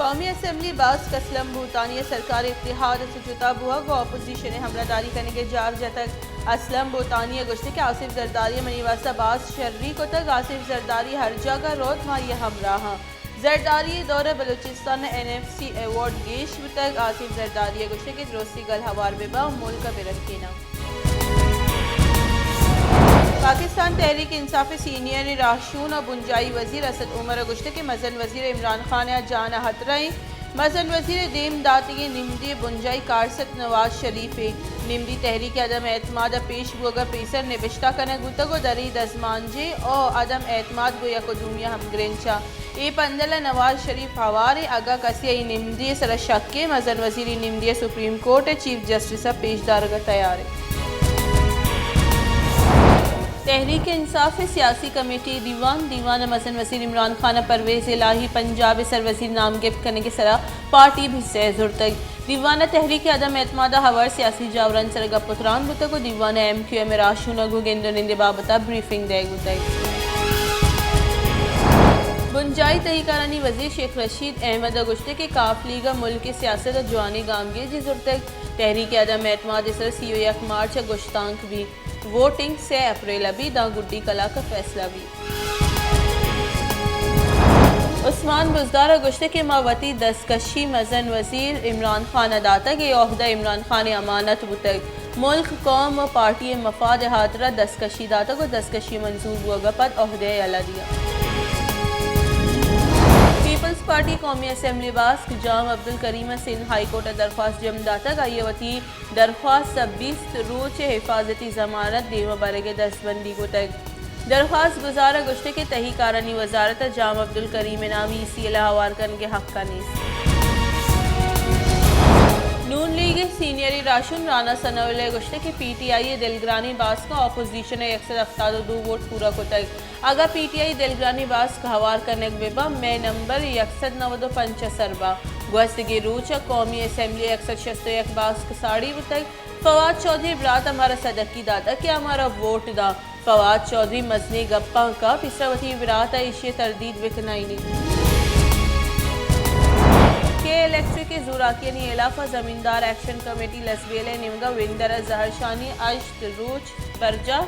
قومی assembly bask Aslam بھوتانی ءَ سرکار اتحاد ءَ چہ جتا بوگ ءُ اپوزیشن ءِ ہمراہداری کنگ ءِ جار جتگ۔ اسلم بھوتانی ءَ گوشتگ کہ آصف زرداری ءَ منی واستہ باز شری کتگ، آصف زرداری ہر جاگہ روت، ما آئی ءِ ہمراہ آں۔ زرداری ءِ دور ءَ بلوچستان ءَ این ایف سی ایوارڈ گیش بوتگ۔ آصف زرداری ءَ گوشتگ کہ درستی گل ہوار بہ بنت ءُ ملک ءَ بہ رکیناں۔ پاکستان تحریک انصاف ءِ سینئر راہشون ءُ بنجاہی وزیر اسد عمر ءَ گوشتگ کہ مزن وزیر عمران خان ءِ جان ءَ ہترہ ایں۔ مزن وزیر ءِ دیم داتگیں نمدی ءِ بنجاہی کارست نواز شریف ایں۔ نمدی تحریک عدم اعتماد ءَ پیش بوگ ءَ پیسر نبشتہ کنگ بوتگ ءُ دری دزمانجے ءُ عدم اعتماد گوں یک ءُ دومی ءَ ہمگرنچ اَنت۔ اے پندل ءَ نواز شریف ہوار ایں، اگاں کسے ءَ اے نمدی ءِ سرا شک ایں، مزن وزیر اے نمدی ءَ سپریم کورٹ ءِ چیف جسٹس ءَ پیش دارگ ءَ تیار ایں۔ تحریک انصاف ءِ سیاسی کمیٹی دیوان، دیوان ءَ مزن وزیر عمران خان ءَ پرویز الہی پنجاب ءِ سر وزیر نامگپت کنگ ءِ سرا پارٹی بھسے زرتگ۔ دیوان ءَ تحریک عدم اعتماد ءَ ہوار سیاسی جاورانی سرا گپ ءُ تران بوتگ ءُ دیوان ءَ ایم کیو ایم ءِ راہشون ءَ گوں گند ءُ نند ءِ بابت ءَ بریفنگ دئیگ بوتگ۔ بنجاہی تہی کارانی وزیر شیخ رشید احمد ءَ گوشتگ کہ کاف لیگ ءَ ملک ءِ سیاست ءَ جوانیں گامگیجے زرتگ۔ تحریک عدم اعتماد ءِ سرا سی ءُ یک مارچ ءَ گشتانک بیت۔ ووٹنگ سئے اپریل ءَ بیت، داں گڈی کلاک ءَ فیصلہ بیت۔ عثمان بزدار ءَ گوشتگ کہ ما وتی دستکشی مزن وزیر عمران خان ءَ داتگ، اے عہدہ عمران خان ءِ امانت بوتگ۔ ملک، قوم ءُ پارٹی ءِ مفاد ءِ ہاترا دستکشی داتگ ءُ دستکشی منظور بوگ ءَ پد عہدہ ءَ یلہ دیاں۔ پیپلز پارٹی قومی اسمبلی باسک جام عبدالکریم ءَ سندھ ہائی کورٹ ءَ درخواست جم داتگ، آئی ءَ وتی درخواست ءَ بیست روچ ءِ حفاظتی ضمانت دیم ءَ برگ ءِ دستبندی کتگ۔ درخواست گزار ءَ گوشتگ کہ تہی کارانی وزارت ءَ جام عبدالکریم ءِ نام ای سی ایل ءَ ہوار کنگ ءِ حق ءَ نیست۔ نون لیگ ءِ سینئر راہشون رانا ثناء اللہ ءَ گوشتگ کہ پی ٹی آئی ءِ دلگرانی باسک ءَ اپوزیشن ءِ یک سد ہفتاد ءُ دو ووٹ پورا کتگ۔ اگاں پی ٹی آئی دلگرانی باسک ہوار کنگ بہ بنت، مئے نمبر یک سد نود ءُ پنچ ءَ سر بنت۔ گوستگیں روچ ءَ قومی اسمبلی ءَ یک سد شست ءُ یک باسک ساڑی بوتگ۔ فواد چوہدری ءِ برات ءَ مارا سدکی داتگ کہ آ مارا ووٹ دنت۔ فواد چوہدری مزنیں گپاں کپ، پیسرا وتی برات ءَ ایشی ءِ تردید بہ کنائینیت۔ کے الیکٹرک ءِ زوراکیانی ہلاف ءَ زمیندار ایکشن کمیٹی لسبیلہ ءِ نیمگ ءَ وندر ءَ زہرشانی، ہشت روچ برجاہ۔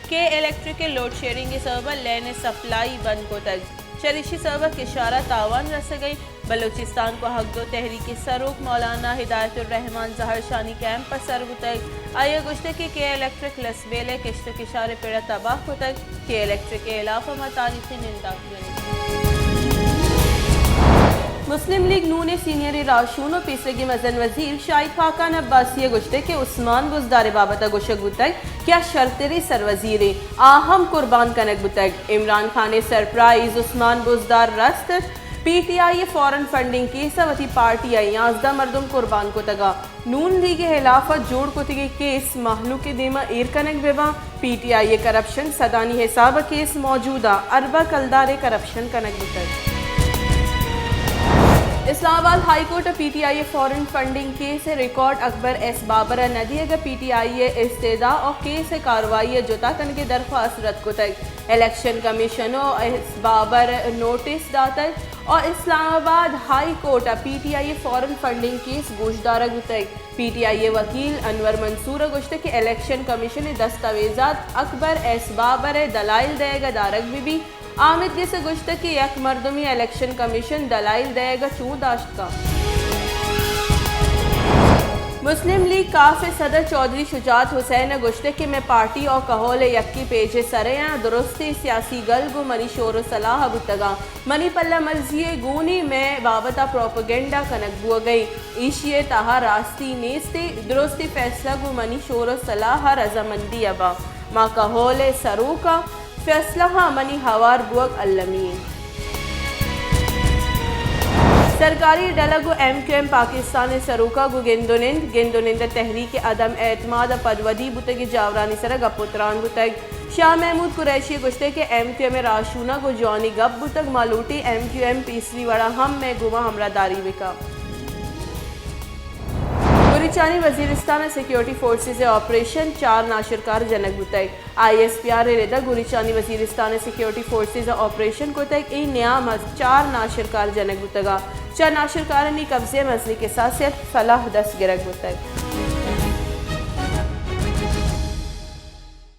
کے الیکٹرک ءِ لوڈ شیڈنگ ءِ سبب ءَ لین ءِ سپلائی بند کتگ، چریشی سبب ءَ کشار ءَ تاوان رسگ ءَ انت۔ بلوچستان کوہگدو تحریک ءِ سروک مولانا ہدایت الرحمان زہرشانی کیمپ ءَ سر بوتگ۔ آئی ءَ گوشتگ کہ کے الیکٹرک لسبیلہ ءِ کشت ءُ کشار ءِ پڑ ءَ تباہ کتگ۔ کے الیکٹرک ءِ ہلاف ءَ ما تاریخی ننداک جنیں۔ مسلم لیگ نون ءِ سینئر راہشون ءُ پیسریگیں مزن وزیر شاہد خاقان عباسی ءَ گوشتگ کہ عثمان بزدار ءِ بابت ءَ گوشگ بوتگ کہ آ شرتریں سروزیرے، آ ہم قربان کنگ بوتگ۔ عمران خان ءِ سرپرائز عثمان بزدار رست، پی ٹی آئی ءِ فارن فنڈنگ کیس ءَ وتی پارٹی ءِ یازدہ مردم قربان کتگ ءُ نون لیگ ءِ ہلاف ءَ جوڑ کتگیں کیس مہلوک ءِ دیما ایر کنگ بہ بنت۔ پی ٹی آئی ءِ کرپشن سدانی حساب ءَ کیس موجود ءُ ارباں کلدار ءِ کرپشن کنگ بوتگ۔ اسلام آباد ہائی کورٹ ءَ پی ٹی آئی ءِ فارن فنڈنگ کیس ءِ ریکارڈ اکبر ایس بابر ءَ نہ دیگ ءَ پی ٹی آئی ءِ استدعا ءُ کیس ءِ کاروائی ءِ جتا کنگ ءِ درخواست رد کتگ۔ الیکشن کمیشن ءَ ایس بابر ءَ نوٹس داتگ ءُ اسلام آباد ہائی کورٹ ءَ پی ٹی آئی ءِ فارن فنڈنگ کیس گوشدارگ بوتگ۔ پی ٹی آئی ءِ وکیل انور منصور ءَ گوشتگ کہ الیکشن کمیشن ءِ دستاویزات اکبر ایس بابر ءِ دلائل دئیگ ءَ دارگ بہ بیت۔ آمید گس ءَ گوشتگ کہ یک مردمے ءَ الیکشن کمیشن دلائل دئیگ ءَ چوں داشت کنت؟ مسلم لیگ کاف ءِ صدر چوہدری شجاعت حسین ءَ گوشتگ کہ مئے پارٹی ءُ کہول ءِ یکیں پیج ءِ سر ءَ آں، درستیں سیاسی گل گوں منی شور ءُ صلاح ءَ بوتگ آں۔ منی پلہ مرزی ءِ گونی مئے بابت ءَ پروپیگنڈا کنگ بوگ ءَ انت۔ ایشی ءِ تہا راستی نیست ءُ درستیں فیصلہ گوں منی شور ءُ صلاح ءَ رضامندی ءَ بنت۔ ما کہول ءِ سروک آں، فیصلہاں منی ہوار بوگ المی انت۔ سرکاری ڈل ءَ گوں ایم کیو ایم پاکستان ءِ سروک ءَ گوں گند ءُ نند، گند ءُ نند ءَ تحریک عدم اعتماد ءَ پد ودی بوتگیں جاورانی سرا گپ ءُ تران بوتگ۔ شاہ محمود قریشی ءَ گوشتگ کہ ایم کیو ایم ءِ راہشوناں گوں جوانیں گپ بوتگ، ما لوٹیں ایم کیو ایم پیسری وڑا ہم مئے گوما ہمراہداری بہ کنت۔ گوریچانی وزیرستان ء سیکیورٹی فورسز ء آپریشن، چار ناشرکار جنگ بوتگ۔ آئی ایس پی آر ء ردا گوریچانی وزیرستان ء سیکیورٹی فورسز ء آپریشن کتگ، اے نیام ء چار ناشرکار جنگ بوتگ ء چہ ناشرکارانی قبضے ء مزنیں کساسیت سلاہ دست گرگ بوتگ۔